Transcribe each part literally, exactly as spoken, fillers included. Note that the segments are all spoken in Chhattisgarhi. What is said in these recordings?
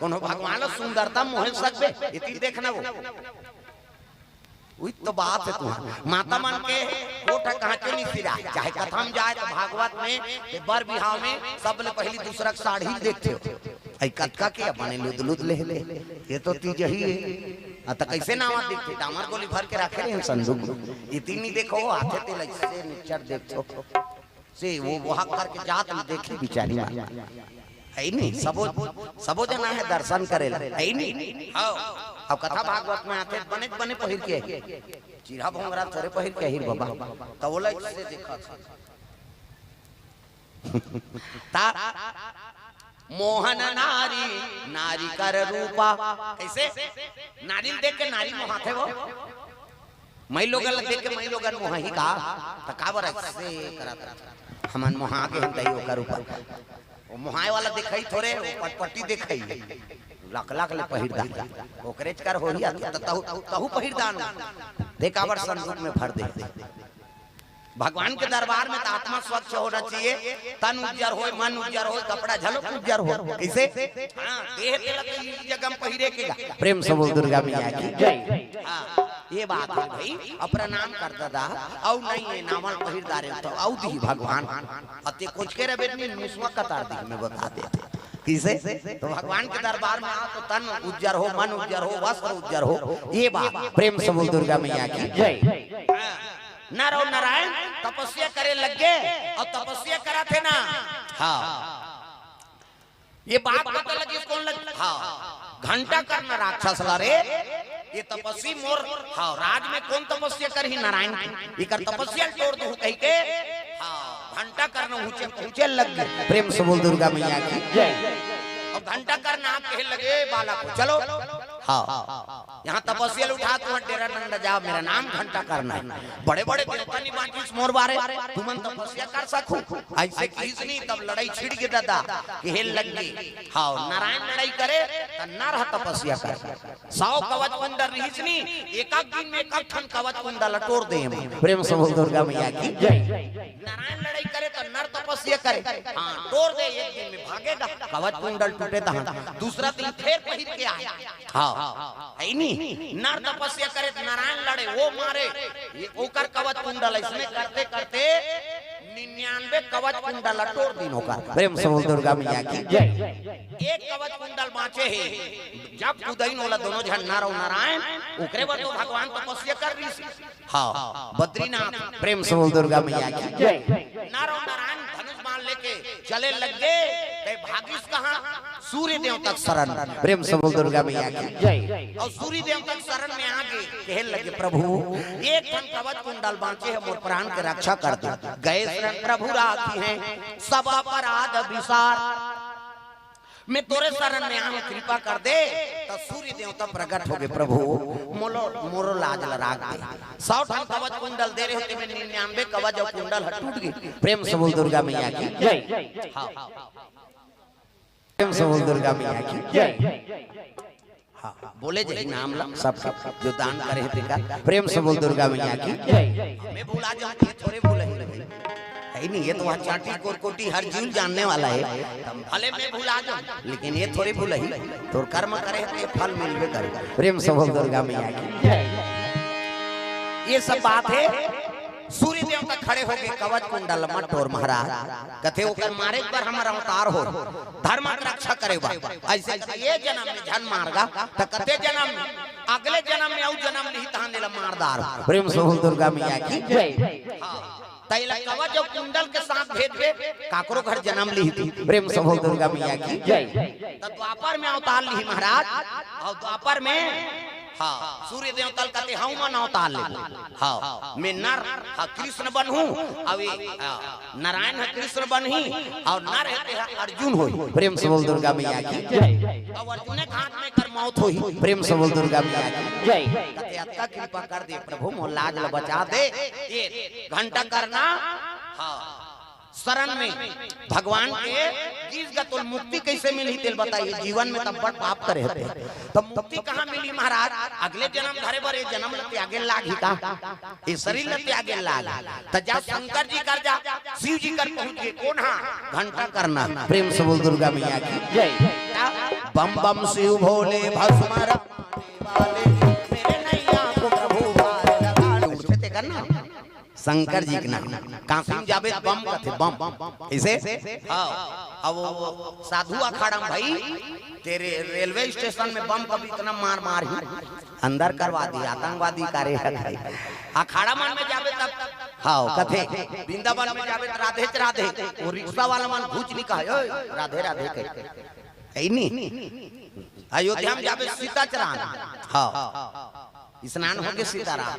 कोनो भगवान ला सुंदरता मोहे सकबे, इतनी देखना वो। उही तो बात हे तुँहर। माता मन के कोट ह कहाँ के नहीं सिराय, चाहे कथा म जाय त भागवत में, ते बर बिहाव में, सबले पहिली दूसरा के साड़ी देखथे। अई कतका के बने लुद लुद ले ले, ये तो तीज ही हे। अ, त कइसे नावा देखथे? डामर गोली भर के राखे रहे संदूक में। इतनी देखो, आथे ते लइसे निच्चर देखथो। से वो वहा करके जात ल देखे बिचारी माँ। हे नहीं, सबो, सबो जना हे दर्शन करे ला। हे नहीं? हाँ। अब कथा भागवत में आथे, बने, बने पहिर के हे। चिरहा भोंगरा थोरे पहिर के हे बाबा। त ओला से देखत। ता मोहन नारी, नारी कर रूपा। कइसे? नारी ल देख के नारी मोहाथे वो। मई लोगन ल देख के मई लोगन मोहाही का? त काबर अइसे करत? हमन मोहा के हम दई ओकर ऊपर। वो मोहाय वाला देखाही थोरे, वो पटपटी देखाही। लाख लाख ले पहिरदान। ओकरेच कर होही आथे, त तहू, तहू पहिरदान। दे काबर संदूक में भर दे। भगवान के दरबार में त आत्मा स्वच्छ होना चाहिए, तन उज्जर होय, मन उज्जर होय, कपड़ा झलक उज्जर होय। कइसे? हाँ, देह तेला तो इही जगह में पहिरे के गा। प्रेम से बोल दुर्गा मैया की जय। हाँ, ये बात हे भाई। अब प्रणाम कर ददा, अउ नहीं हे नावल पहिर दारे त अउ दिही भगवान। अते कुछ के रबे नहीं, मुसवा कतार दिही, मैं बता देथे। कइसे? त भगवान के दरबार में आ त तन उज्जर हो, मन उज्जर हो, वस्त्र उज्जर हो, ये बात। प्रेम से बोल दुर्गा मैया की जय। हाँ। नर अउ नारायण तपस्या करे लग गे, अउ तपस्या करत हे ना। हाँ। ये बात पता लगिस कोन लग? हाँ। घंटाकर्ण राक्षस ला रे, ये तपस्वी मोर, हाँ, राज में कोन तपस्या करही? नारायण की। एकर तपस्या ल तोड़ दूँ कहिके, हाँ, घंटाकर्ण ऊँचे, ऊँचे लग गे। प्रेम से बोल दुर्गा मैया की जय। अब घंटाकर्ण आके कहे लगे, "बालक हो, चलो।" हाँ। यहाँ तपस्या ल उठा, तुँहर डेरा डंडा जाव, मेरा नाम घंटाकर्ण हे। बड़े-बड़े देवता नहीं बाँचिस मोर बारे, तुमन तपस्या कर सकहू। अइसे किहिस नहीं, तब लड़ई छिड़ गे ददा, कहे लग गे। हाँ, नारायण लड़ई करे, त नर ह तपस्या करे। सौ कवच कुंडल रिहिस नहीं, एक एक दिन में एक एक ठन कवच कुंडल ल टोर दे। प्रेम से बोल दुर्गा मैया की जय। नारायण लड़ई करे त नर तपस्या करे। हाँ, टोर दे, एक दिन में भागेगा। कवच कुंडल टूटे तहाँ, दूसरा दिन फेर पहिर के आय। हाँ, हे नहीं? नर तपस्या करे त नारायण लड़े, वो मारे, ये ओकर कवच कुंडल। अइसने करते करते निन्यानवे कवच कुंडल ल टोर दिन ओकर। प्रेम से बोल दुर्गा मैया की जय। एक कवच कुंडल बाँचे हे, जब कुदाइन ओला दोनों झन नर अउ नारायण, ओकरे बर तो भगवान तपस्या कर रिहिस। हाँ, बद्रीनाथ। प्रेम से बोल दुर्गा मैया की जय। नर अउ नारायण धनुष बाण लेके चले लग गे, ते भागिस कहाँ? सूर्य देवता के शरण। प्रेम से बोल दुर्गा मैया की जय। अउ सूर्य देवता के शरण में आ गे, कहे लगे, "प्रभु, एक ठन कवच कुंडल बाँचे हे, मोर प्राण के रक्षा कर दे।" गए शरण प्रभु राखिहैं, सब अपराध बिसार। मैं तोरे शरण में आए हँव, कृपा कर दे। त सूर्य देवता प्रगट हो गे, "प्रभु, मोलो, मोरो लाज ल राख दे। सौ ठन कवच कुंडल दे रहे हो, तेमे निन्यानवे कवच अउ कुंडल ह टूट गे।" प्रेम से बोल दुर्गा मैया की जय। हाँ। प्रेम से बोल दुर्गा मैया की जय। हाँ, हाँ, बोले जय नाम ला, सब, सब, सब जो दान करे हे तेकर। प्रेम से बोल दुर्गा मैया की जय। मैं भुला जाऊँ, ये थोरे भूलही। हे नहीं, ये तो वहाँ चाटी कोरकोटी हर जीव जानने वाला हे। भले मैं भुला जाऊँ, लेकिन ये थोरे भूलही। तोर कर्म करे हे, ते फल मिलबे करे। प्रेम से बोल दुर्गा मैया की जय। ये सब बात हे। सूर्य देवता खड़े हो गे, कवच कुंडल म टोर महाराज। कथे, "ओकर मारे बर हमर अवतार हो, धर्म के रक्षा करे बर।" अइसे कथे, "ये जनम में झन मारगा, त कते जनम में, अगले जनम में अउ जनम लिही, तहाँ ले ला मार डार।" प्रेम से बोल दुर्गा मैया की जय। हाँ, त एला कवच अउ कुंडल के साथ भेज दे, काकरो घर जनम लिही थी। प्रेम से बोल दुर्गा मैया की जय। त द्वापर में अवतार लिही महाराज, अउ द्वापर में हाँ, सूर्य देवता ल कथे, "हव मन अवतार लेबो।" हाँ, मैं नर ह कृष्ण बनहूँ, अउ ये, हाँ, नारायण ह कृष्ण बनही, अउ नर हे ते ह अर्जुन होही। प्रेम से बोल दुर्गा मैया की जय। अउ अर्जुने के हाथ में एकर मौत होही। प्रेम से बोल दुर्गा मैया की जय। कथे, "अतका कृपा कर दे प्रभु, मोर लाज ल बचा दे।" ये घंटाकर्ण, हाँ, शरण में भगवान के गिस गा, तोला मुक्ति कइसे मिलही, तेला बताही। जीवन में त बड़ पाप करे हते, त मुक्ति कहाँ मिलही महाराज? अगले जनम धरे बर ए जनम ल त्यागे लागही का? ए शरीर ल त्यागे लाग। त जा शंकर जी कर जा, शिव जी कर पहुँच गे। कोन हा? घंटाकर्ण। प्रेम से बोल दुर्गा मैया की जय। त बम बम शिव भोले भस्म रमाने वाले, मेरे नैया को प्रभु पार लगा। उठे ते करना। शंकर जी के नाम। काशी में जाबे त बम कथे, बम। कइसे? हाँ। अब वो, वो साधु अखाड़ा में भाई, तेरे रेलवे स्टेशन में बम कभी इतना मार मार ही, अंदर करवा दी, आतंकवादी करे है भाई। अखाड़ा मन में जाबे तब, हाँ, कथे, वृंदावन में जाबे त राधे च राधे, वो रिक्शा वाला मन घुच नहीं कहे, "ओए, राधे राधे" कहे। है नी? अयोध्या में जाबे सीता चरान। हाँ। स्नान होगे सीताराम,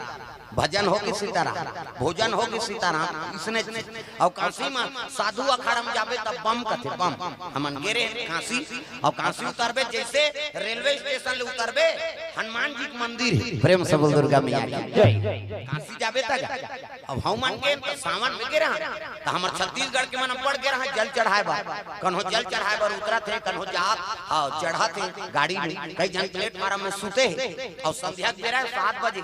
भजन होगे सीताराम, भोजन होगे सीताराम, इसने अउ काशी में साधु अखाड़ा में जाबे तब बम कथे, बम। हमन गे रहे काशी, अउ काशी उतरबे जइसे रेलवे स्टेशन ले उतरबे, हनुमान जी के मंदिर हे। प्रेम से बोल दुर्गा मैया की जय। काशी जाबे तक अब हमन के त सावन में गे रहा, त हमर छत्तीसगढ़ के मन अब्बड़ गे रहा जल चढ़ाए बर। कन्हो जल चढ़ाए बर उतरत हे, कन्हो जात, हाँ, चढ़त हे गाड़ी में। कई झन प्लेटफार्म में सुते हे, अउ संध्या के बेरा हे सात बजे,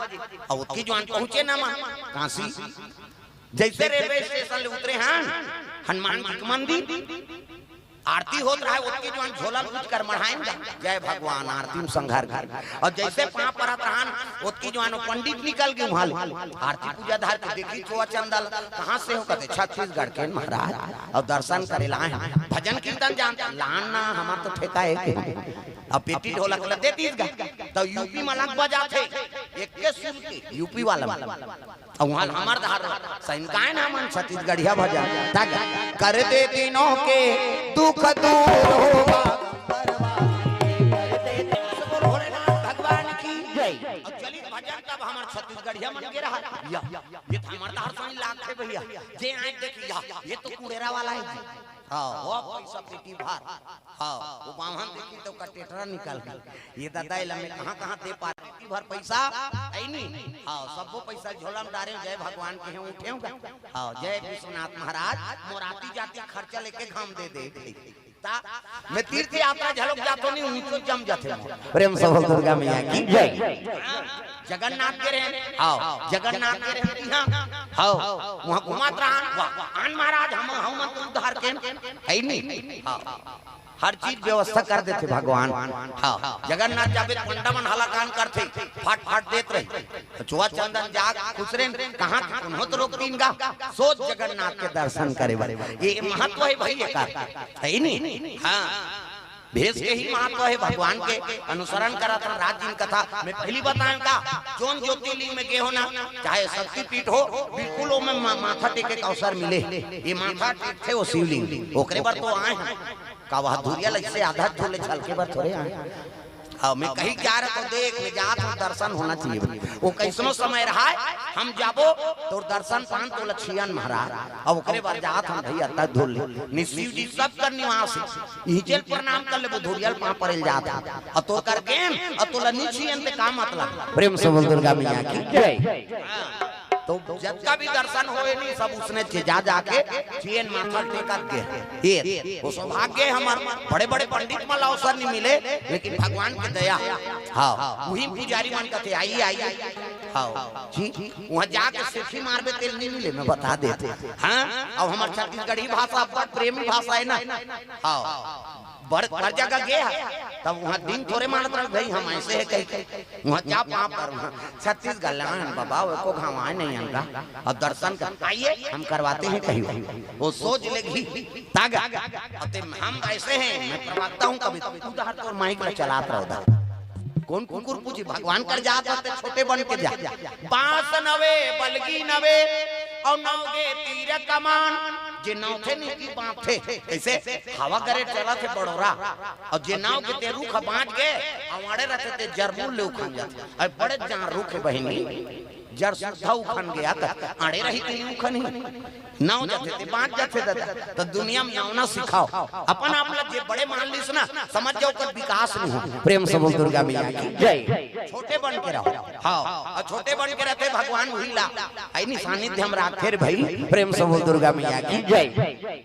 अउ ओतकी जुवान पहुंचे ना मन काशी। जइसे रेलवे स्टेशन ले उतरे हन, हनुमान जी के मंदिर, आरती होत रहय, ओतकी जुवान झोला ल कुछ कर मढ़ाइन गा, "जय भगवान, आरती में संघर गे।" अउ जइसे पाँव परत रहन, ओतकी जुवान वो पंडित निकल गे उहाँ ले। आरती पूजा धर के देखिस चोवा चंदा ल, "कहाँ से हो?" कथे, "छत्तीसगढ़ के महाराज, अउ दर्शन करे ल आए हन।" "भजन कीर्तन जानत?" "लान ना, हमर तो ठेका हे के।" अउ पेटी ढोलक ल दे दिस गा, त यूपी में अलग बजाथे, एक के सुन के यूपी वाला में। अउ उहाँ हमर धार सैनिकायन हमन छत्तीसगढ़िया भजन, तक कर दे दीनों के दुख दूर होगा। भोलेनाथ भगवान की जय। अउ चलित भजन तब हमर छत्तीसगढ़िया मन के रहा। या, ये तो हमर धार सही लागथे भैया। जे आए देखिया, ये तो कुड़ेरा वाला हे जी। हाँ, वो पैसा पेटी भर। हाँ, वो बाम्हन देखी त ओकर टेटरा निकल गे। ये दादा, एला मैं कहाँ-कहाँ दे पारे? पेटी भर पैसा हे नी। हाँ, सब्बो पैसा झोला में डारे हँव, जय भगवान कहे हँव, उठे हँव गा। हाँ, जय विश्वनाथ महाराज, मोर आती जाती खर्चा लेके घाम दे दे। त मैं तीर्थ यात्रा घलोक जाथों नी, ऊँचो जम जाथे मोर। प्रेम से बोल दुर्गा मैया की जय। हाँ, जगन्नाथ के रहे, हाँ, जगन्नाथ के रहे, हाँ, हाँ, उहाँ घुमात रहा, वाह, आन महाराज, हम, हम तो उद्धार के, हे नी? हाँ। हर चीज व्यवस्था कर देथे भगवान। हाँ, जगन्नाथ जाबे त पंडा मन हलाकान करथे, फट फट देत रही। चोवा चंदा ल जाग खुसरेन, कहाँ थे कोनो तो रोक दीन गा, सोझ जगन्नाथ के दर्शन करे बर। ये महत्व हे भाई एकर, हे नी? हाँ, भेष के ही महत्व हे, भगवान के अनुसरण करत हन। राज दिन कथा में पहिली बताएँव का, जोन ज्योतिर्लिंग में गे हो ना, चाहे शक्तिपीठ हो, बिल्कुल ओमे मा-, माथा टेके के अवसर मिले। ये माथा टेकथे वो शिवलिंग, ओकरे बर तो आए हन। का वह धुरिया ल अइसे आधा धुर ले छलके बर थोरे आए। हाँ, मैं कहीं जा रहा तो देख, मैं जात हँव, दर्शन होना चाहिए भाई। वो कइसनो समय रहय, हम जाबो, तोर दर्शन पान, तोला छियन महाराज। अब ओकरे बर जात हन भैया, अतका धुर ले। नि शिव जी सबकर निवास हे। इही चल प्रणाम कर लेबो, धुरिया ल पाँव परे ल जात हन। अउ तोर कर गेन, अउ तोला नि छियन ते का मतलब? प्रेम से बोल दुर्गा मैया की जय। हाँ। तो जतका भी दर्शन होए नी, सब उसने चे जा जाके छियन माथा टेकत गे। ये, वो सौभाग्य हे हमर, बड़े-बड़े पंडित मन ला अवसर नी मिले, लेकिन भगवान के दया। हाँ, उही पुजारी मन कथे, "आइए, आइए।" हाँ, जी, उहाँ जाके सेल्फी मारबे, तेल नी मिले, मैं बता देत हँव। हाँ, अब हमर छत्तीसगढ़ी भाषा अब्बड़ प्रेमी भाषा हे ना। हाँ। बर, बर जगह गे हे, तब उहाँ दिन थोरे मानत रहे, "भाई, हम अइसे हे," कहि के। उहाँ जा पाँव पर, उहाँ छत्तीसगढ़ ले आए हन बाबा, वो एको घांव आए नहीं हन गा। अब दर्शन कर, "आइए, हम करवाते हैं," कहियो। वो सोच लेगी, तागा। अब ते, "हम अइसे हैं, मैं प्रवक्ता हूँ, कभी उधर तोर माइक ला चलात रहो दा।" कोन कुकुर पूछी, भगवान कर जात हस ते छोटे बन के जा। बांस नवे, बलगी नवे, अउ नव गे तीर कमान। जे नवथे नी कि बांचथे। कइसे? हवा करे चलत हे बड़ोरा। अउ जे नव गे ते रूख ह बांच गे, अउ आड़े रथे ते जरमूल ले उखन जाथे। अरे बड़े जान रूख हे बहिनी। जर सुद्धा उखन गे त आड़े रही ते नी उखनही। नव जाथे ते बांच जाथे दादा। त दुनिया में नवना सिखाव। अपन आप ला जे बड़े मान लिस ना, समझ जाव ओकर विकास नहीं हो। प्रेम से बोल दुर्गा मैया की जय। छोटे बन के रहो। हाँ, अउ छोटे बन के रहिथे भगवान उही ला। हे नी सानिध्य में राखथे रे भाई। प्रेम से बोल दुर्गा मैया की जय।